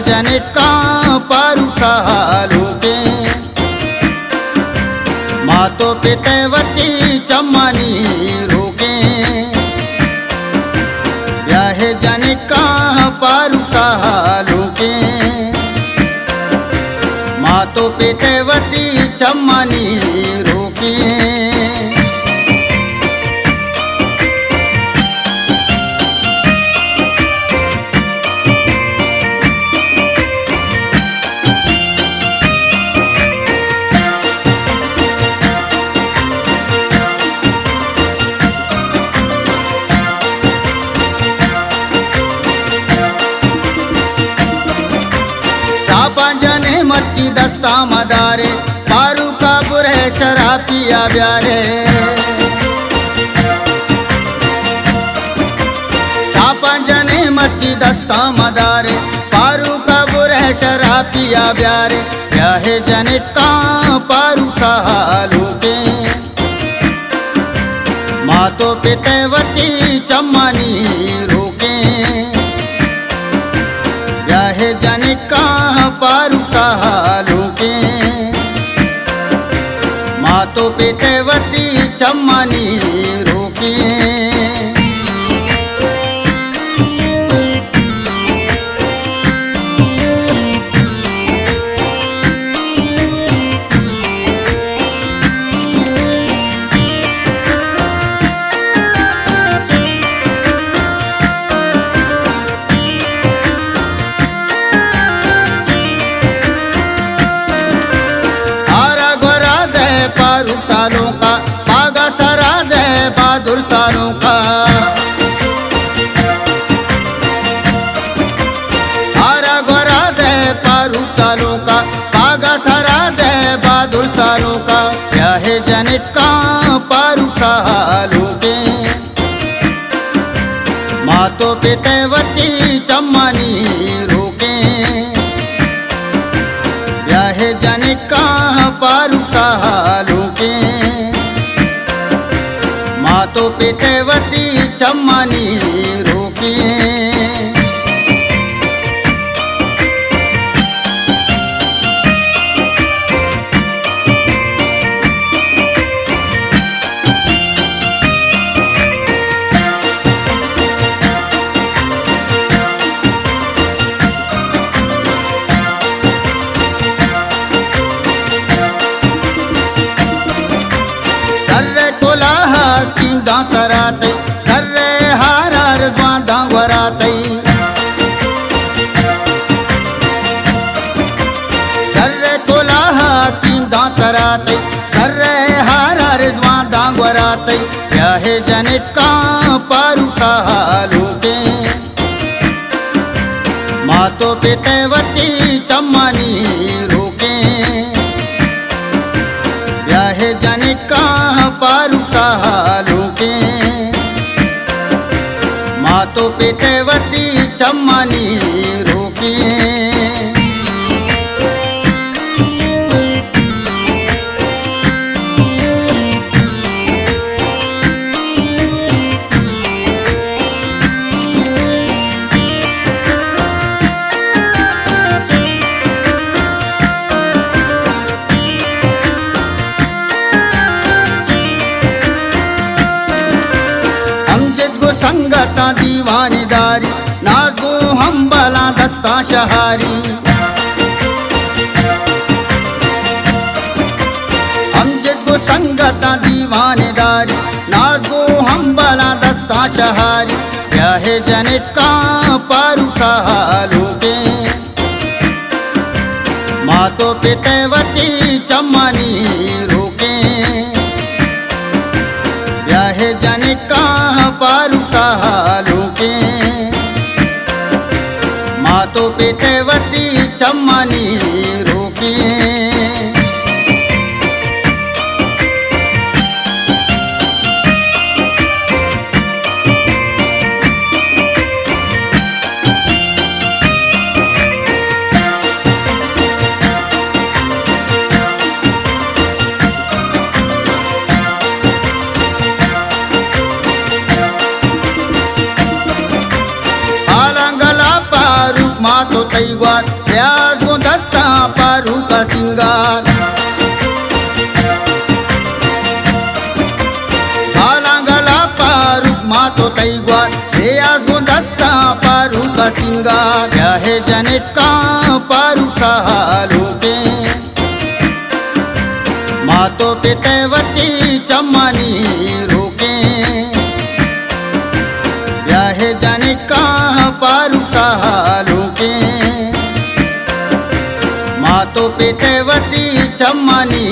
جنکاں پاروک سہالوکیں، مات و پت ءِ وتی چمانی روکیں۔ بیاہ جنکاں پاروک سہالوکیں، مات و پت ءِ وتی چمانی روکیں۔ چاپاں جنے مرچی دستاں مدارے، پاروک ءَ برے شرابی ءَ بیارے۔ چاپاں جنے مرچی دستاں مدارے، پاروک ءَ برے شرابی ءَ بیارے۔ بیاہ جنکاں پاروک سہالوکیں، مات و پت ءِ وتی چمانی روکیں۔ بیاہ جنکاں پاروک سہالوکیں، مات و پت ءِ وتی چمانی روکیں۔ آرا گورا دئے پاروک سالونکا، پاگا سرا دئے بہادر سالونکا۔ آرا گورا دئے پاروک سالونکا، پاگا سرا دئے بہادر سالونکا۔ بیاہ جنکاں پاروک سہالوکیں، مات و پت ءِ وتی چمانی روکیں۔ بیاہ جنکاں پاروک سہالوکیں، مات و پت ءِ وتی چمانی روکیں۔ زر ءِ کلاہ ءَ کیمداں سرا تئی، زر ءِ ہار ءَ رضوان داں گورا تئی۔ زر ءِ کلاہ ءَ کیمداں سرا تئی، زر ءِ ہار ءَ رضوان داں گورا تئی۔ بیاہ جنکاں پاروک سہالوکیں، مات و پت ءِ وتی چمانی روکیں۔ بیاہ جنکاں پاروک سہالوکیں، مات و پت ءِ وتی چمانی روکیں۔ امجد گوں سنگتاں دیوان داری، ناز گوں ہمبلاں دستاں شہاری۔ امجد گوں سنگتاں دیوان داری، ناز گوں ہمبلاں دستاں شہاری۔ بیاہ جنکاں پاروک سہالوکیں، مات و پت ءِ وتی چمانی روکیں۔ بیاہ جنکاں پاروک سہالوکیں، مات و پت ءِ وتی چمانی روکیں۔ ہالاں گلا پاروک مات و تئی گوار، یاز گوں دستاں پاروک ءَ سنگار، بالاں گلا پاروک ما تو تئی گوار۔ یاز گوں دستاں پاروک ءَ سنگار، بیا ہے جنکاں پاروک سہالوکیں۔ مات ءُ پت ءِ وتی چمانی روکیں، بیا ہے جنکاں پاروک سہالوکیں۔ مات ءُ پت ءِ وتی چمانی